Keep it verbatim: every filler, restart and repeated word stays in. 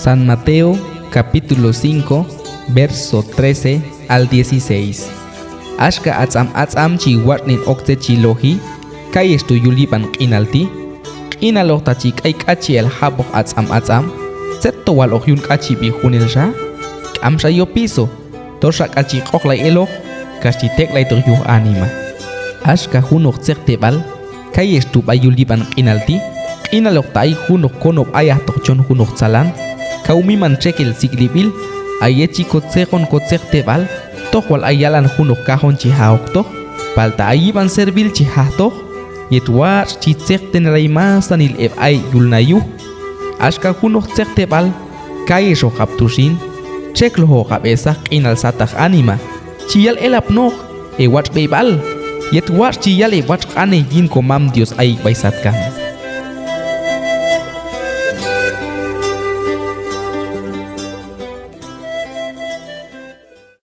San Mateo, capítulo cinco, verso trece al dieciséis. Axka atz'am atz'am chi watx'nen ok tzet chi loji, kay ex tu' yul yib'an q'inal ti'. Q'inaloq ta chi k'ay k'achi'al jab'oq atz'am atz'am, tzet to wal oq yun k'achib'i junelxa? K'amxa yopiso, toxa k'al chi q'oqlay eloq, kax chi tek'laytoq yuj anima. Axka junoq tzeqteb'al, kay ex tu' b'ay yul yib'an q'inal ti'. Q'inaloq ta ay junoq konob' ayajtoq chon junoq tzalan, kaw miman txekel sik'lib'il, a yet chi kotzeqon kotzeqteb'al, toq wal ay yalan junoq kajon chi ja' oktoq, palta ay yib'an servil chi jajtoq, yet watx' chi tzeqtenelay masanil eb' ayek' yul na yuj. Axka junoq tzeqteb'al, kay ex okab' tu' xin, txekloj okab' e saq q'inal sataq anima, chi yal elapnoq e watx' b'eyb'al, yet watx' chi yal eb' watx' q'anej yin komam Dios ayik' b'ay satkan.